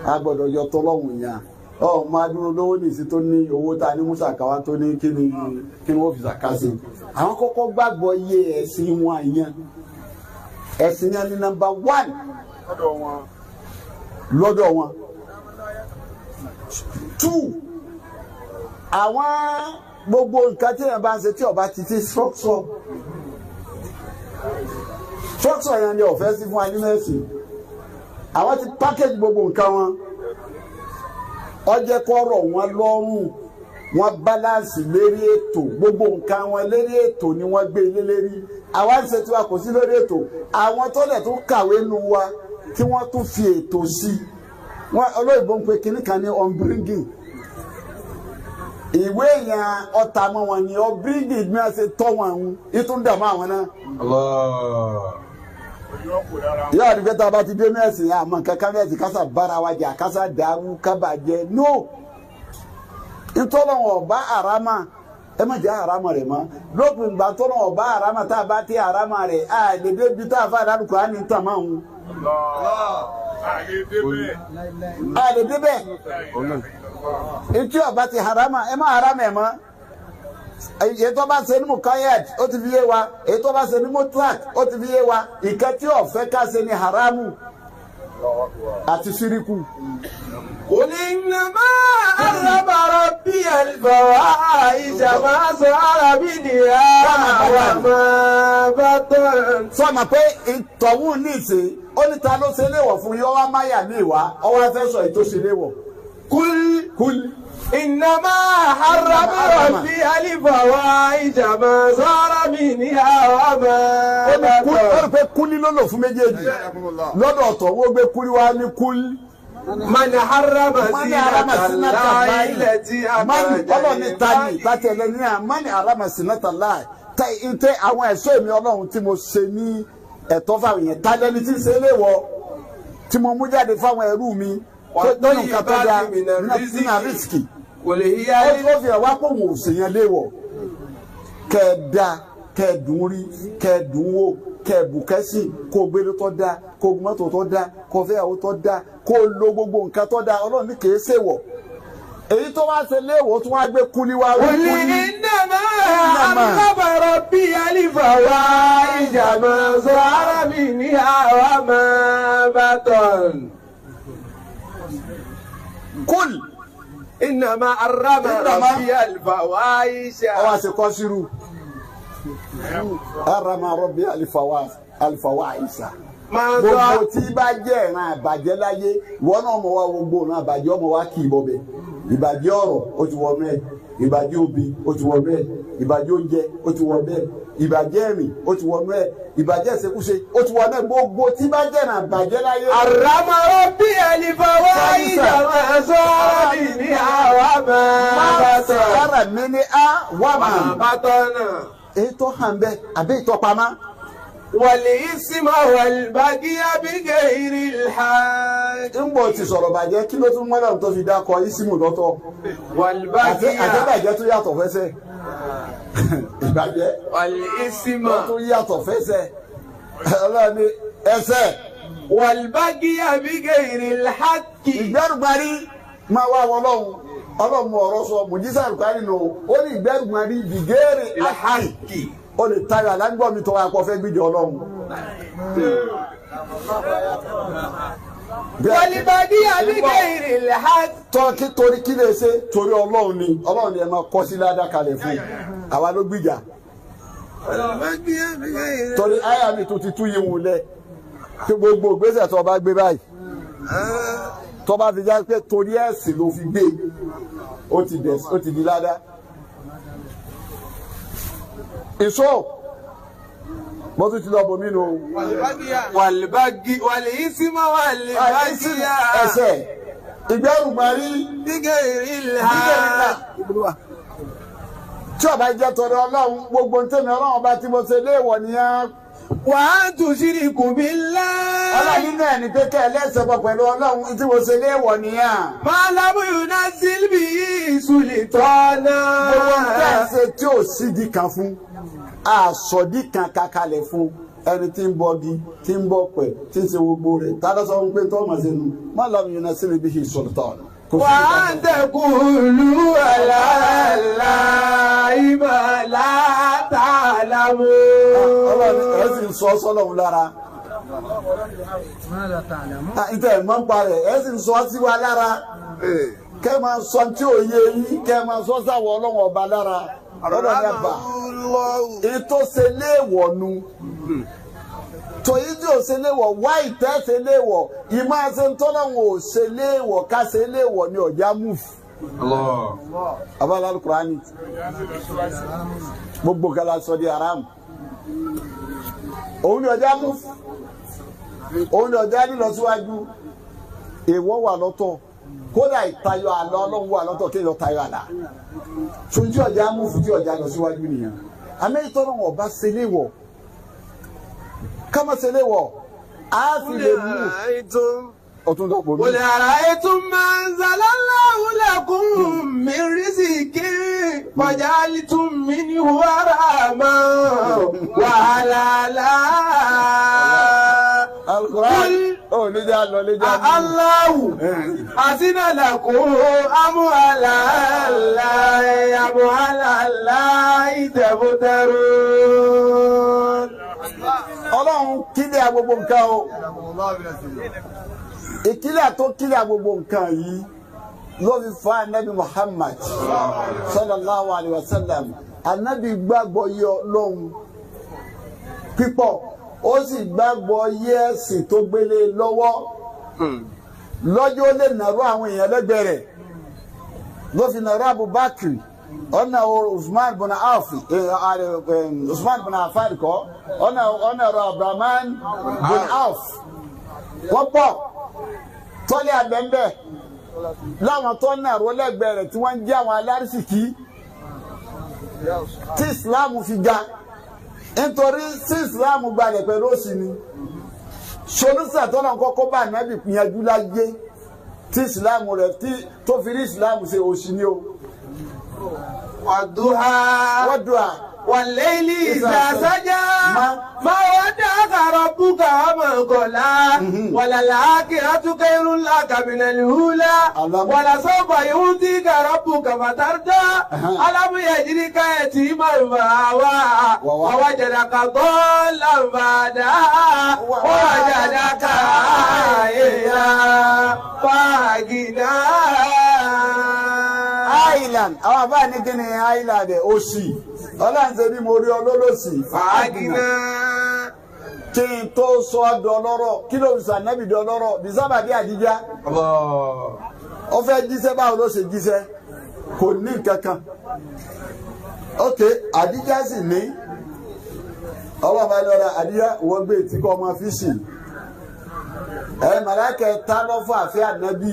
A gbọ́dọ̀ yọ tọ́lọ́hùn yẹn. Ọ máa dúró lówó nìsí tó ní owó ta ní Musa Kawa tó ní kí ni wọ́n fi ṣàká sí. Àwọn kọ́kọ́ gbàgbọ́ iye ẹ̀sìn wọn yẹn. Ẹ̀sìn yẹn ni nọ́mbà 1 lọ́dọ̀ wọn. 2 àwọn gbogbo nǹkan tí èèyàn bá ń ṣe tí ọba ti ti structure yẹn ni ọ̀fẹ́ sí fún wa nínú ẹ̀sìn. Àwọn ti package gbogbo nǹkan wọn, ó jẹ́ kó rọ̀ wọ́n lọ́rùn, wọ́n balance lérí ètò, gbogbo nǹkan wọn lérí ètò ni wọ́n gbé ilé lérí. Àwa ń ṣe tiwa kò sí lórí ètò. Àwọn tó dẹ̀ tún kàwé nu wa tí wọ́n tún fi ètò sí, wọ́n olóyìnbó ń pe kinní kan ní unbringing. Ìwé yẹn ọ̀tá mọ́ wọn ni unbringing bí wọ́n ṣe tọ́ wọn ń ìtún dààmú àwọn náà. Yóò àdúgbò tá a bá ti dé mẹ́sìn àmọ́ kankan mẹ́sìn kásá bára wa jà kásá dàrú kábàjẹ́ no. Ntọ́lọ́wọ̀n ọba àràmà ẹ má jẹ́ àràmà rẹ̀ mọ́ lópin ìgbà tọ́lọ́wọ̀n ọba àràmà tá a bá tẹ àràmà rẹ̀ á lè débi tá a fà dárúkọ á ní tàn máa ń. Á lè débẹ̀ etí ọba ti àràmà ẹ má àràmà ẹ̀ mọ́. Èyí tó bá ṣe ní mukayed ó ti fi yé wa, èyí tó bá ṣe ní mutlak ó ti fi yé wa. Ìkẹ́ tí ó fẹ́ ká ṣe ní haramu àti síríkù. Qul innama harrama rabbi al-fawahisha ma zahara minha wa ma batan. Sọ ma pé ìtọ̀hún ní ìsìn ó ní ta ló ṣe léwọ̀ fún yọ wá máyà ní ìwá ọwọ́ fẹ́ sọ èyí tó ṣe léwọ̀. Kul innama harrama rabbi al-fawahisha ma zahara minha wa ma batan. Ó rí pé kúlí ló lò fún méjèèjì lọ́dọ̀ ọ̀tọ̀ wọ́n gbé kúlí wá ní kúlí. Man harrama zinata Allahi allati akhraja Ọlọ́run tani tàtẹ̀lẹ́ ní à man harrama zinata Allahi tẹ àwọn ẹ̀ṣọ́ èmi Ọlọ́run tí mo ṣe ní ẹ̀tọ́ fáwọn yẹn tálẹ́ni tí ń ṣe léwọ̀ tí mo mú jáde fáwọn ẹrú mi tó nínú nǹkan tó dáa nínú àrísìkì ó fi hàn wá pé òun ò ṣèyàn léwọ̀ kẹ́ ẹ dá kẹ́ ẹ dùn rí kẹ́ ẹ dùn wò kẹ́ ẹ bùkẹ́sì kó o gbélé tó dáa kó o mọ́tò tó dáa kó o fẹ́yàwó tó dáa kó o lo gbogbo nǹkan tó dáa Ọlọ́run ní kìí ṣèwọ̀ èyí tó wá ṣe léèwọ̀ tó wá gbé kúlí wá rí kúlí. Innama harrama rabbi al-fawahisha ma zahara minha wa ma batan. Kul. إنما حرم ربي الفواحش. Ọwọ́ àṣekọ́ sírù. Harrama rabbi al-fawahisha. Gbogbo tí bá jẹ́ ìran àbàjẹ́ láyé, ìwọ náà mọ̀ wá gbogbo ìran àbàjẹ́ ọmọ wa kì í bọ̀bẹ̀. Ìbàjẹ́ ọ̀rọ̀ ó ti wọ mẹ́ẹ̀, ìbàjẹ́ obì ó ti wọ mẹ́ẹ̀, ìbàjẹ́ oúnjẹ ó ti wọ mẹ́ẹ̀, ìbàjẹ́ ẹ̀rìn ó ti wọ mẹ́ẹ̀, ìbàjẹ́ ìṣekúṣe ó ti wọ mẹ́ẹ̀. Gbogbo tí bá jẹ́ ìran àbàjẹ́ láyé. Harrama rabbi al-fawahisha ma zahara minha wa ma batana. Zahara minha wa ma batana. Èyí tó hàn bẹ́ẹ̀ àbí ìtọ́pamá. Wal-isma wal-bagya bighayri al-haqq. Ń bọ̀ ti sọ̀rọ̀ bàjẹ́ kí ló tún mọ́lá tó fi dákọ̀ ìsìmù lọ́tọ̀. Wal-bagya. Àtẹ́bàjẹ́ tó yàtọ̀ fẹsẹ̀. Ìbàjẹ́. Wal-isma. Tó yàtọ̀ fẹsẹ̀. Ọlọ́ni ẹsẹ̀. Wal-bagya bighayri al-haqq. Ìgbẹ́rùgbárí máa wá wọ lọ́hùn. Ọlọ́run ọ̀rọ̀ sọ mùjísà àlùkárì nù. Ó ní ìgbẹ́rùgbárí bighayri al-haqq. O lè tayọ alágbọ́n mi tọwọ́ akọ fẹ́ gbíjọ ọlọ́run. Wal-bagya bighayri al-haqq. Tọ́kí torí kí lè ṣe torí ọlọ́run ni ọlọ́run ni ẹ máa kọ́ sí ládàá kalẹ̀ fún àwa ló gbìjà. Torí àyà mi tó ti tú yìí wù lẹ̀ tí gbogbo ìgbésẹ̀ tó bá gbé báyìí tó bá fi já pé torí ẹ̀sìn ló fi gbé ó ti di ládàá. Ìṣó mo tún ti lọ bò mí nù. Wal-bagya wal-isma wal-bagya. Ẹsẹ̀ ìgbẹ́rùgbọ́n bighayri al-haqq. Tí ó bá jẹ́ torí ọlọ́run gbogbo ń tẹ̀mí ọlọ́run ọba tí mo ṣe léèwọ̀ nìyẹn. Wa an tushriku billah. Ọlọ́run náà ní pé kẹ́ ẹ lẹ́sẹ̀ pọ̀ pẹ̀lú ọlọ́run tí mo ṣe léèwọ̀ nìyẹn. Ma lam yunazzil bihi sultana. Gbogbo ń tẹ̀sẹ̀ tí ò sídìí kan fún àsọdí kan kakalẹ̀ fún ẹni tí ń bọgi tí ń bọ pẹ̀ tí ń ṣe gbogbo rẹ̀ tá ló sọ fún pé tó ọmọ sínú má lam yunazzil bihi sultana. Wa an taqulu ala Allahi ma la ta'lamun. Ọlọ́run ẹ̀ sì ń sọ sọ́lọ́run lára. Ìtẹ̀ ẹ̀ mọ́ ń parẹ̀ ẹ̀ sì ń sọ sí wa lára. Kẹ́ máa sọ tí ò yé yín kẹ́ máa sọ sáwọ́ ọlọ́run ọba lára. Ọlọ́run ẹ̀ bà. Ètò ṣe léèwọ̀ nu. Tòyí tí ò ṣe léèwọ̀ wá ìtẹ́ ṣe léèwọ̀ ìmọ̀ ṣe ń tọ́lọ́run ò ṣe léèwọ̀ ká ṣe léèwọ̀ ni ọ̀já múfù. Abala Al-Qur'ani gbogbo kala sọ di haram. Òun ni ọjà múfù. Òun ni ọjà lílọ síwájú. Èèwọ̀ wà lọ́tọ̀. Kódà ìtayọ àlọ́ ọlọ́run wà lọ́tọ̀ kéèyàn tayọ àlà. Sojú ọjà múfù tí ọjà lọ síwájú nìyẹn. Àmì ìtọ́nà ọba ṣe léèwọ̀. Kama ṣe léèwọ̀ á fi lè mú ọtún dọ̀pọ̀ mi. Qul ara'aytum ma anzala Allahu lakum min rizqin faja'altum minhu haraman wa halala. Al-Qur'an ó ní já lọ ní já lọ. Allahu azina lakum am ala Allahi tabtarun. Ọlọ́run kílẹ̀ gbogbo nǹkan o. Ìkílẹ̀ tó kílẹ̀ gbogbo nǹkan yìí ló fi fa anabi Muhammad sallallahu alayhi wa sallam. Anabi gbàgbọ́ yẹ Ọlọ́run pípọ̀ ó sì gbàgbọ́ yẹ ẹ̀sìn tó gbélé lọ́wọ́ lọ́jọ́ lè nàró àwọn èèyàn lẹ́gbẹ̀ẹ́ rẹ̀ ló fi nàró Abubakar ọ̀nà Usman bin Auf Usman bin Affan kọ́ ọ̀nà ọ̀rọ̀ Abdulrahman bin Auf wọ́n pọ̀ tọ́lẹ̀ àbẹ̀ńbẹ̀ láwọn tó nàró lẹ́gbẹ̀ẹ́ rẹ̀ tí wọ́n ń jẹ́ àwọn alárísìkí tí Islam fi ga nítorí tí Islam gbalẹ̀ pẹ̀lú òsì ni solúsà tọ́lá kọ́kọ́ bá ànábì yanjú láyé tí Islam rẹ̀ tó fi rí Islam ṣe òsì ni o. Wàdúhà wàdúhà wàlẹ́lì ìsàsájà máa wá dáka rọ̀bùkà ọmọ kọ̀lá wàlàlà àkìrátúkẹ́ irúnlá kàmìnàlì húlá wàlàsọ́fà yóò tí kàrọ̀bùkà fàtàrdá alámúyẹ̀jìrí káyẹ̀tì márùnfà wá wàwájàdàkà gọ́ọ̀làǹfàdà wàwájàdàkà èèyàn fàgìnà. Island àwọn àbá ní kí ni island ẹ̀ òsì ọlọ́run ṣe bí mo rí ọ lólòsì. Fàágìnà. Kí n tó sọ ọ́ dọlọ́rọ̀ kí ló ń sọ ànábì dọlọ́rọ̀ bí sábà bí àdíjá. Ó fẹ́ jíṣẹ́ báwo ló ṣe jíṣẹ́ kò ní kankan. Ok àdíjá sì ní ọlọ́run bá lọ́ra àdíjá wọ́n gbé tí kò ọmọ fíṣì. Ẹ màláìkẹ́ ta lọ́fọ̀ àfẹ́ ànábì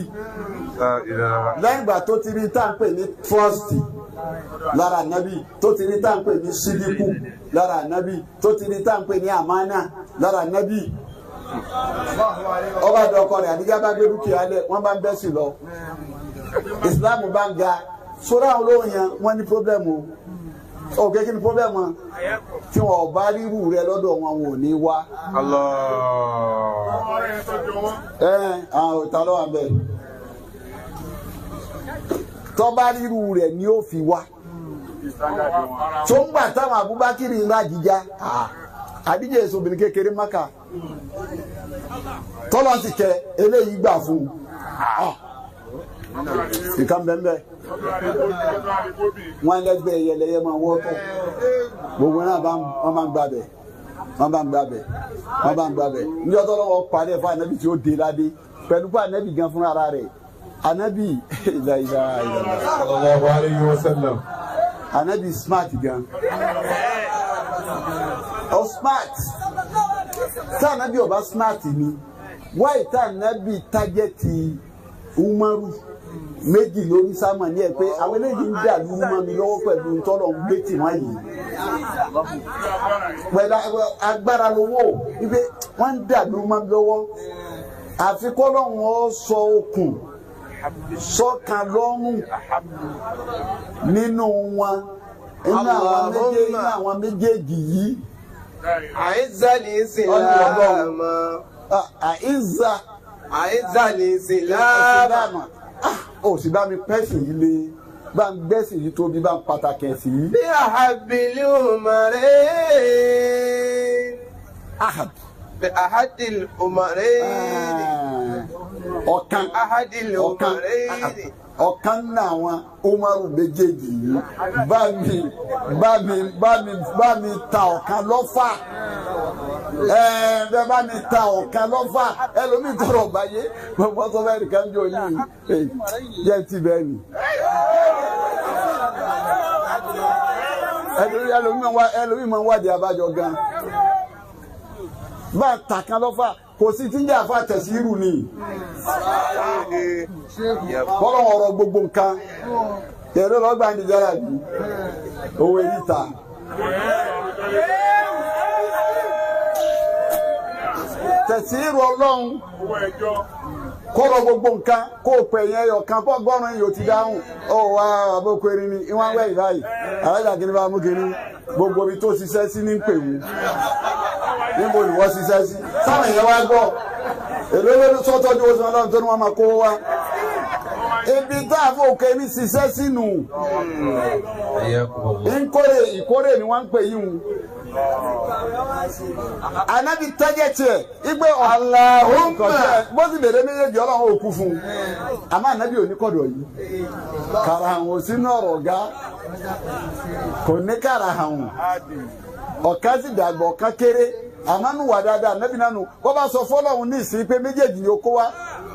lẹ́yìn ìgbà tó ti rí tá à ń pè ní trust lára ànábì tó ti rí tá à ń pè ní sídíkù lára ànábì tó ti rí tá à ń pè ní àmánà lára ànábì. Ọba dọkọ rẹ̀ àdíjá bá gbé dúkìá lẹ̀ wọ́n bá ń bẹ́ sí lọ. Ìsìláàmù bá ń ga sórí àwọn olóhùn yẹn wọ́n ní pírọ́blẹ́mù o. Òkè kí ni pírọ́blẹ́mù wọn? Tí wọn ò bá rírù rẹ lọ́dọ̀ wọn wọn ò ní wá. Ẹ àwọn òtá lọ́wọ́ àbẹ̀. Tọ́ba ríru rẹ̀ ni ó fi wá. Tó ń gbà táwọn Abubakar ń rà jíjá àdíjẹ èso obìnrin kékeré Mákà tọ́lọ́ sì kẹ eléyìí gbà fún un. Nǹkan bẹ́ẹ̀ wọ́n lẹ́gbẹ́ ẹyẹlẹyẹ máa wọ́tọ̀ gbogbo náà wọ́n máa ń gbàbẹ̀ wọ́n bá ń gbàbẹ̀ wọ́n bá ń gbàbẹ̀ níjọ́ tọ́lọ́wọ́ parí ẹ̀ fún anabi tí ó dé ládé pẹ̀lú pé anabi gan fúnra rẹ̀ anabi ìlà ìlà ìlà Sallallahu alayhi wa sallam. Anabi smart gan ọ smart tá anabi ọba smart ni wáyé tá anabi tájẹ́tì Umaru méjì lórí sámà ní ẹ pé àwọn eléyìí ń dà lú mọ́ mi lọ́wọ́ pẹ̀lú ntọ́lọ̀ ń gbé tì wọ́n yìí pẹ̀lú agbára lówó wípé wọ́n ń dà lú mọ́ mi lọ́wọ́ àfi kọ́lọ́hún ó sọ okùn sọ́kan lọ́rùn nínú wọn nínú àwọn méjèèjì yìí. Àìzà lè sílámà. Àìzà. Àìzà lè sílámà. Ó sì bá mi pẹ́sì yìí lé bá ń gbẹ́sì yìí tóbi bá ń pàtàkì ẹ̀sìn yìí. Bí àhàbìlì òmàrè. Ahad. Bí àhàdìlì òmàrè. Ọ̀kan Ahadìlì ọ̀kan òmàrè. Ọ̀kan náà àwọn Umaru méjèèjì yìí bá mi bá mi bá mi bá mi ta ọ̀kan lọ́fà ẹ bá mi ta ọ̀kan lọ́fà ẹlòmíì tọrọ báyé gbogbo sọ fẹ́ẹ́ nìkan jọ yìí jẹ́ ti bẹ́ẹ̀ ni. Ẹlòmíì máa ń wádìí abájọ gan bá ta kan lọ́fà kò sí tí ń jẹ́ àfa tẹ̀síìrù ni kọ́lọ́ ọ̀rọ̀ gbogbo nǹkan tẹ̀lé lọ́gbà ní jára bí owó eríta. Tẹ̀síìrù ọlọ́run kọ́rọ̀ gbogbo nǹkan kó o pè yẹn ọ̀kan kó ọgọ́rùn-ún yìí ó ti dáhùn ó wá àbókò erin ni ìwọ̀n wẹ̀ báyìí alájà kìíní bá mú kìíní gbogbo ibi tó ṣiṣẹ́ sí ní pè wù níbo ni wọ́n ṣiṣẹ́ sí sáwọn èèyàn wá gbọ́ èló ló sọ́tọ́jú oṣù ọlọ́run tó ní wọ́n máa kó wá ibi tá a fò kémi ṣiṣẹ́ sínú nkórè ìkórè ni wọ́n ń pè yín o anabi tẹ́jẹ̀ tiẹ̀ igbe Allahumma bó sì bèrè méjèèjì ọlọ́run ò kú fún un àmọ́ anabi ò ní kọ̀dọ̀ yìí karahàn ò sínú ọ̀rọ̀ ọ̀gá kò ní karahàn ọ̀kan sì dàgbà ọ̀kan kéré àmọ́ nù wà dáadáa anabi nánu wọ́n bá sọ fọlọ́run ní ìsìn pé méjèèjì ni ó kó wá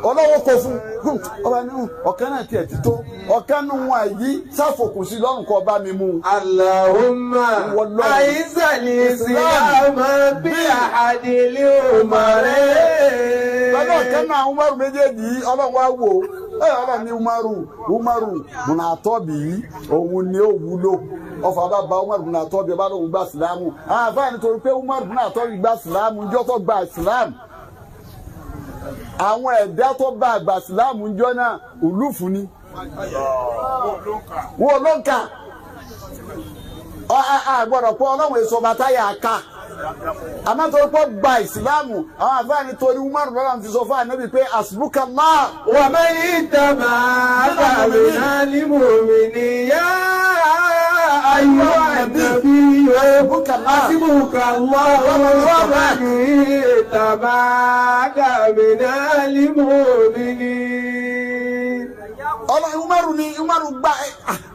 ọlọ́wọ́ kọ fún ọba ní ọ̀kan náà tiẹ̀ ti tó ọ̀kan nù wọn àyí sáfòkùn sí lọ́rùn kọ́ bá mi mú. Allahumma àìsàn ìsìlámù bí àdìlí òmàrè. Pẹ̀lú ọ̀kan náà Umaru méjèèjì ọlọ́run wá wò ó ọlọ́run ní Umaru Umaru múnatọ́bì òun ni ó wúlò ọfà bá ba Umaru múnatọ́bì ọba lóun gba sílámù àwọn àfáà nítorí pé Umaru múnatọ́bì gba sílámù njọ́ tó gba sílámù àwọn ẹ̀dá tó bá àgbà sílámù njọ́ náà òlúfù ni wọn ló ń kà àgbọ̀dọ̀ pé ọlọ́run èso bàtà yà á ká àmọ́ torí pé gba ìsìlámù àwọn àfáà nítorí Umaru lọ́la ti sọ fún ànábì pé àsìbúkàlá. Wà á máa ń tàbá àbàmì ní yá ayọ̀ ànábì àsìbúkàlá wà máa ń tàbá àbàmì ní. Ọlọ́run Umaru Umaru ni Umaru gba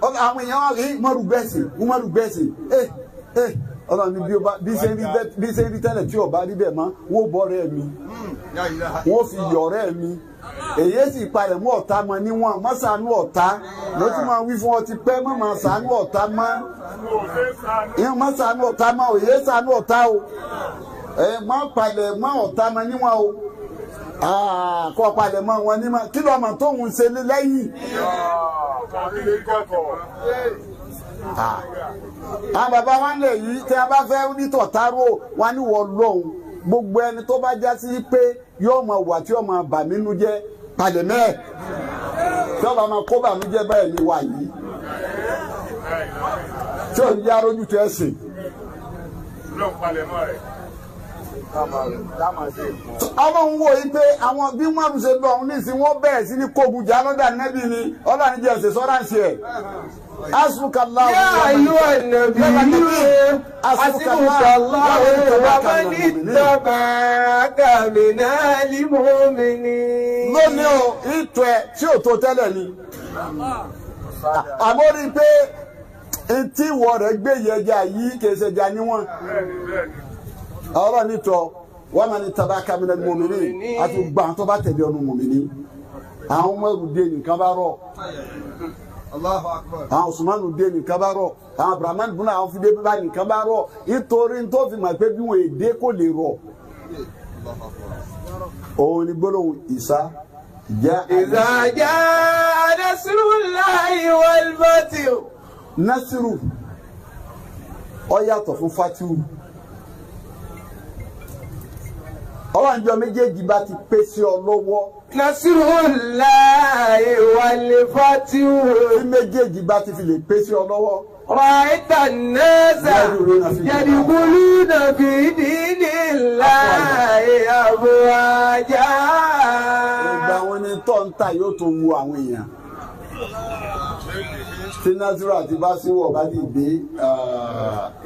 àwọn èèyàn rí Umaru gbẹ̀sìn Umaru gbẹ̀sìn Ọlọ́run ní bí ṣe ń rí tẹ́lẹ̀ tí ọba rí bẹ́ẹ̀ mọ́ wọ́n bọ́ rẹ̀ mi wọ́n fi yọ̀ rẹ̀ mi èyí sì palẹ̀ mú ọ̀tá mọ́ níwọ̀n má ṣàánú ọ̀tá ló tún máa wí fún ọ ti pẹ́ má máa ṣàánú ọ̀tá mọ́ ìyẹn má ṣàánú ọ̀tá mọ́ òye ṣàánú ọ̀tá o ẹ má palẹ̀ mọ́ ọ̀tá mọ́ níwọ̀n o kọ́ palẹ̀ mọ́ wọn níwọ̀n kí lọ́mọ tóun ṣe lẹ́yìn. Àwọn bàbá wa lè yí tí a bá fẹ́ nítọ̀ táró wa ní wọ́n lọ́hùn gbogbo ẹni tó bá já sí pé yóò máa wà tí yóò máa bà mí nú jẹ́ palẹ̀ mẹ́ẹ̀ tí ọba máa kó bà mí jẹ́ báyìí ni wà yìí tí ò ní yá rójú tó ẹ̀sìn. Ọmọ ń wo yìí pé àwọn bí wọ́n ṣe lọ òun nísìnyí wọ́n bẹ̀rẹ̀ sí ní kógun jà lọ́dà nẹ́bí ni ọlọ́run jẹ́ ẹ̀sẹ̀ sọ́dà ń ṣe ẹ̀. Asbukallahu ya ayyuhan nabiyyu hasbukallahu wa man ittaba'aka minal mu'minin. Lónìí o, ìtọ́ ẹ tí ò tó tẹ́lẹ̀ ni. Àmọ́ rí i pé etí ìwọ rẹ̀ gbé yẹja yìí kì í ṣe ẹja níwọ̀n. Ọ̀rọ̀ nítọ́ wa man ittaba'aka minal mu'minin àti gbà tó bá tẹ̀lé ọ̀nù mùmìnì. Àwọn ọmọ ẹrù dé nìkan bá rọ̀. Àwọn Usmanu dé nìkan bá rọ̀, àwọn Abrahamu bùnà àwọn fìdí bá nìkan bá rọ̀, nítorí tó fi mọ̀ pé bí wọn èdè kò lè rọ̀. Òun ni gbólóhùn ìsá jẹ́ Idha jaa nasrullahi wal fath. Nasiru ó yàtọ̀ fún Fatihu. Ọlọ́njọ́ méjèèjì bá ti pé sí ọ lọ́wọ́. Nasrullahi wal fath. Tí méjèèjì bá ti fi lè pé sí ọ lọ́wọ́. Ra'ayta an-nasa yadkhuluna fi dinillahi afwaja. Ìgbà wọn ni tọ́ǹtà yóò tó wu àwọn èèyàn. Tí Nasiru àti Báṣíwọ̀ bá ti dé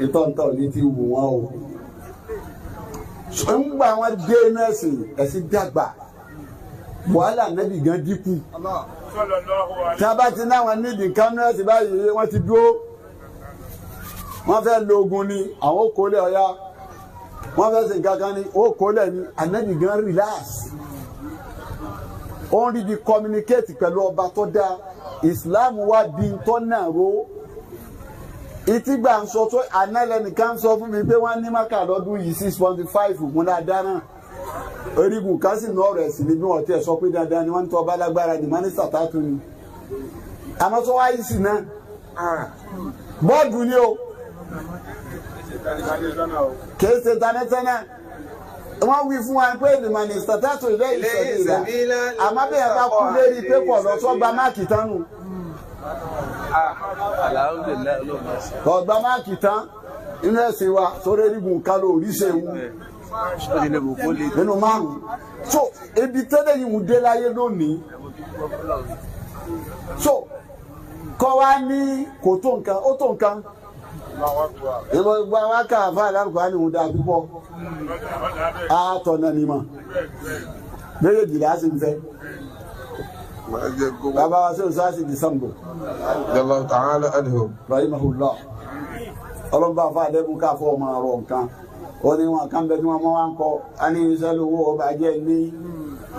ìtọ́ǹtà ò ní ti wù wọ́n o. Ńgbà wọn dé inú ẹ̀sìn ẹ̀sìn dàgbà wàhálà nẹ́bì gan dínkù. Tí a bá ti náwọn nídìí nǹkan nú ẹ̀sìn báyìí wọ́n ti dúró. Wọ́n fẹ́ lo ogun ni àwọn ó kólẹ̀ ọ̀yá. Wọ́n fẹ́ sìn kankan ni ó kólẹ̀ ni ànẹ́bì gan relax. Ó ń rí bi communicate pẹ̀lú ọba tó dáa. Islam wá di ntọ́ náà ro. Ìtìgbà ń sọ tó ànálẹ́nìkan sọ fún mi pé wọ́n ní maka lọ́dún yìí 6.5 múná dáná. Orígun kan sì ní ọ̀rọ̀ ẹ̀sìn ní bí wọ́n tiẹ̀ sọ pé dandan ni wọ́n ń tọ́ ọba lágbára ní mínísítà tààtù ni. Àmọ́ tó wáyé sí náà. Bọ́ọ̀dù ni o. Kìí ṣe tanẹ́tẹ́nẹ́. Wọ́n wí fún wa pé ní mínísítà tààtù ilé ìṣẹ̀lẹ̀ àmọ́ bí ẹ bá kú lérí pé kọ̀ lọ sọ́gba máàkì tán nù. Ọgbà máàkì tán inú ẹ̀sìn wa sórí erigun kálọ̀ oríṣẹ́ ewu nínú márùn-ún. So ibi tẹ́lẹ̀ yìí ń dé láyé lónìí. So kọ́ wa ní kò tó nǹkan ó tó nǹkan. Ìgbà wa kà fún àlárùkọ á ní òun dáa púpọ̀. Àtọ̀nà ni mà. Méjèèjì là á sì ń fẹ́. Bàbá wa sẹ́wọ̀n sáà sì di Sango. Allahu ta'ala anhu. Rahimahullah. Ọlọ́mbà fún àdẹ́kùn ká fọ́ ọmọ ọ̀rọ̀ nǹkan. Ó ní wọn kàn bẹ tí wọ́n máa ń kọ́. A ní iṣẹ́ lówó ọba jẹ́ ní.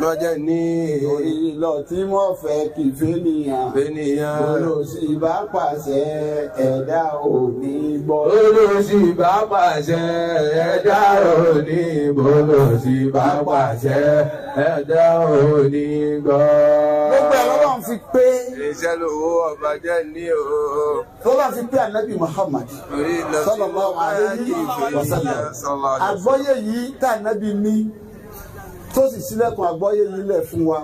Lọ́jẹ́ ní. Torí lọ tí wọ́n fẹ́ kì í fẹ́ nìyàn. Fẹ́nìyàn. Olùsí bá pàṣẹ ẹ̀dá ò ní gbọ́. Olùsí bá pàṣẹ ẹ̀dá ò ní gbọ́. Olùsí bá pàṣẹ ẹ̀dá ò ní gbọ́. Gbogbo ẹ̀rọ lọ́n fi pé. Iṣẹ́ lówó ọba jẹ́ ní o. Lọ́la fi pé Ànábì Muhammad. Sallallahu alayhi wa sallam. Àgbọ́yé yìí tá Ànábì ní tó sì sílẹ̀kùn àgbọ́yé yìí lẹ̀ fún wa.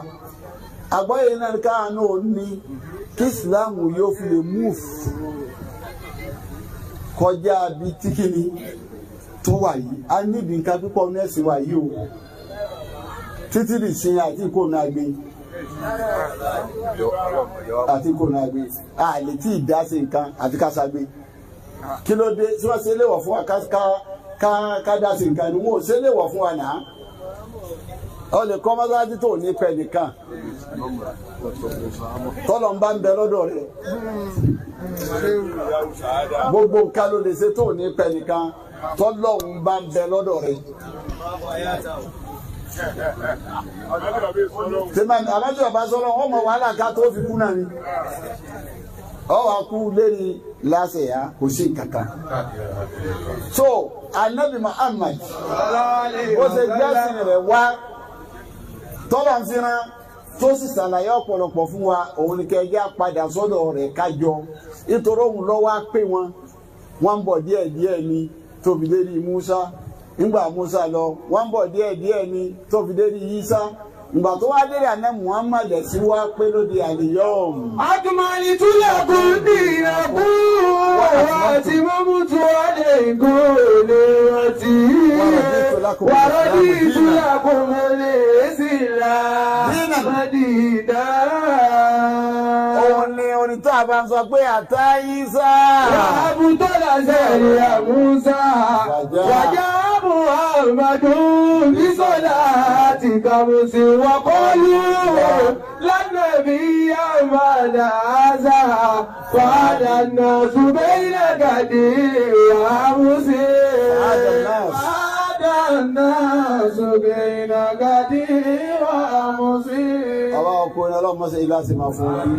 Àgbọ́yé yìí náà káàánú ní kí Ìsìláàmù yóò fi lè múùfù kọjá bí tíkìní tó wà yìí. A níbi nǹkan púpọ̀ ní ẹ̀sìn wa yìí o. Títí di sin àti ìkóònù àgbẹ̀. Àti ìkóònù àgbẹ̀. A lè tí ì dá sí nǹkan àti ká sagbé. Kí ló dé tí wọ́n ṣe léwọ̀ fún wa ká dá sí nǹkan ni wọ́n ò ṣe léwọ̀ fún wa náà. Ọ lè kọ́ mọ́sálásí tó ní pẹ́ nìkan. Tọ́lọ̀ ń bá ń bẹ lọ́dọ̀ rẹ̀. Gbogbo nǹkan ló lè ṣe tó ní pẹ́ nìkan. Tọ́lọ̀ ń bá ń bẹ lọ́dọ̀ rẹ̀. Àbájọ bá sọ́lọ́ ọmọ wàhálà ká tó fi kú náà ni. Ọ wá kú lérí lásẹ̀ yá kò sí kankan. So Anabi Muhammad ó ṣe gbẹ́sìn rẹ̀ wá tọ́lọ̀ ń fìràn tó sì ṣàlàyé ọ̀pọ̀lọpọ̀ fún wa òun ni kẹjá padà sọ́dọ̀ rẹ̀ kájọ nítorí òun ló wá pé wọn wọ́n ń bọ̀ díẹ̀ díẹ̀ ni tó fi dérí Musa ńgbà Musa lọ wọ́n ń bọ̀ díẹ̀ díẹ̀ ni tó fi dérí Isa ìgbà tó wá délé àná Muhammad sí wá pé lóde àlìyọ́ọ̀mù. Akmalitu lakum dinakum wa atmamtu alaykum ni'mati wa raditu lakum al-islama dinan. Òun ni orin tó a bá ń sọ pé àtá Isa. Àbútọ́lá sẹ́yìn Musa wàjà Muhammadu bisola ti kàmùsì wàkọ́lù lánàbí àmàlà àzà fàdà náà ṣùgbẹ́yìn gàdí àmùsì. Fàdà náà ṣùgbẹ́yìn gàdí àmùsì. Ọba ọkùnrin ọlọ́mọ sí ilá sí máa fún un.